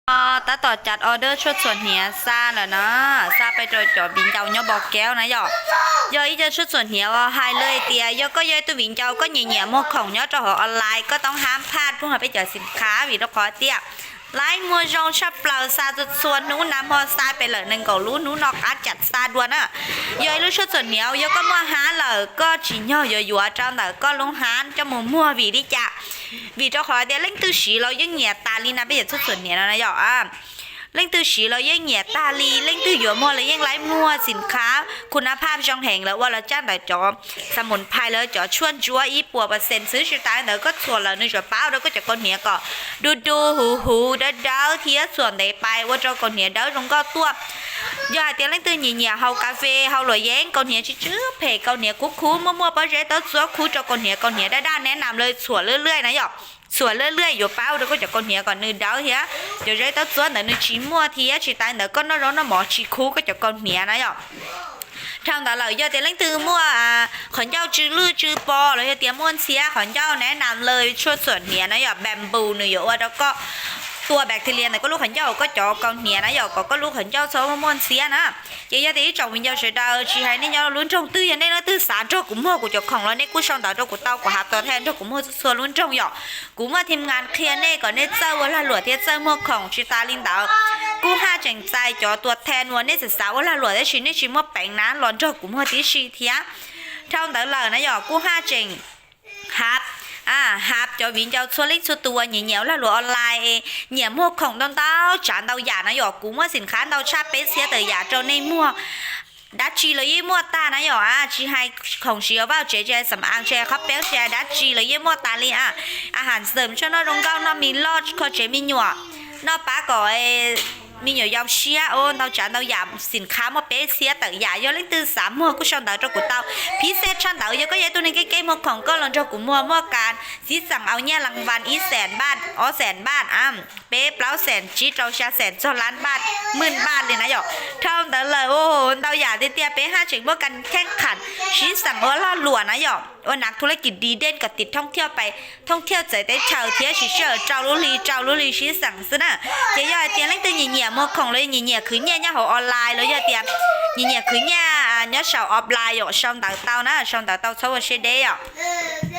Tab tom cam order tshuaj txhuam hniav xa lawm na, xa pais rau cov viv ncaus nyob Npos Kev na yom. Yog ib co tshuaj txhuam hniav uas hais li tias yog koj yog ib tug viv ncaus koj nyiam nyiam muag khoom nyob rau hauv online koj toob hab phaj pub hais peb cov xim khab vim rau qhov tias laib muag zoo tshaj plaws xa txhua txhua hnub na, hmo xa pem lawm nees nkaum lub hnub no qab cam xa dua na. Yog ib lub tshuaj txhuam hniav yog koj muaj hab lawm koj tsim nyog yuav yuav rau ntawm koj lub hab coj mus muag vim li cas? Vim rau qhov tias leej twg siv los yeej nyiam tas li na peb cov tshuaj txhuam hniav no na yom. Leej twg siv los yeej nyiam tas li, leej twg yuav muag los yeej laib muag, xim khab khu na phaj zoo heev lawv ua los caj ntawm cov xa mus phais lawv cov tshuaj ntsuab ib puas percent xwb tsis tas li ntawd koj txhuam lawm nws yuav pab ua rau koj cov kaus hniav kom du du huv huv dawb dawb thiab txhuam ntev pais ua rau kaus hniav dawb zoo nkauj tuaj. Yog hais tias leej twg nyiam nyiam haus kas fes haus luam yeeb kaus hniav tsis tsw phem kaus hniav khuv khuv muaj muaj pob zeb taub txuab khuv rau kaus hniav, kaus hniav daj daj neb nam lawv txhuam lwj lwj na yom. Txhuam lwj lwj yuav pab ua rau koj cov kaus hniav kom nws dawb thiab cov zeb taub txuab ntawd nws tsis muaj thiab tsis tas li ntawd koj noj zaub noj mov tsis khuv koj cov kaus hniav na yom. Dhau ntawd lawm yog tias leej twg muaj qhov ncauj tsw lwj tsw pos los yog tias muaj ntxhiab qhov ncauj neb nam lawv tshuaj txhuam hniav na yom, bamboo nws yuav ua rau koj tua bacteria ntawm koj lub qhov ncauj koj cov kaus hniav na yom, kom koj lub qhov ncauj txhob muaj ntxhiab na. Ces yog tias ib tsoom viv ncaus sawv daws tsis hais nej nyob lub nroog twg yog nej leej twg xav nrog kuv muag kuv cov khoom los nej kuj sau ntawv rau kuv tau kuv hab tua tag nrog kuv muag txhua txhua lub nroog yom. Kuv muaj team ngam qhia nej kom nej txawj ua lag luam thiab txawj muag khoom tsis tas li ntawd. Kuj haj tseem txais cov tua tag uas nej xav xav ua lag luam tab sis nej tsis muaj peev na los nrog kuv muag tib si thiab. Dhau ntawd lawm na yom kuj haj tseem hab, hab cov viv ncaus txhua leej txhua tus uas nyiam nyiam ua lag luam online, nyiam muag khoom ntau ntau tsav ntau yam na yom, kuv muaj xim khab ntau tshaj peb txhiab tawm yam rau nej muag. Dab tsi los yeej muaj tag na yom, tsis hais khoom siv vaj tsev tsis hais xam aa tsis hais qhov peeb tsis hais dab tsi los yeej muaj tas li a. A has xwm tshuaj noj zoo nkauj noj me loj kho tsev me nyuam, noj pab kom me nyuam yau siab ntau tsav ntau yam xim khab muaj peb txhiab tawm yam yog leej twg xav muag kuj sau ntawv rau kuv tau. Phiv xej tshaj ntawd yog koj yog ib tug neeg keej keej muag khoom koj los nrog kuv muag muaj kas txiv xeem au nyiaj las vas ib xees npaj ob xees npaj a, peb plaub xees tsib rau xya xees txog lab npaj mwj npaj li na yom. Dhau ntawd lawm ntau yam tiag tiag peb haj tseem muaj kas kheej kham sib xeem ua lag luam na yom, ua nav thu laj kis di dej kom tim thooj thiaj pais thooj thiaj txawv teb chaws thiab siv sij hawm rau lub hli rau lub hli sib xeem xwb na. Ces yog hais tias leej twg nyiam nyiam muag khoom los yog nyiam nyiam khwv nyiaj nyob hauv online los yog tias nyiam nyiam khwv nyiaj nyob saum offline yom, sau ntawv tau na, sau ntawv tau txhob ua siab deb yom.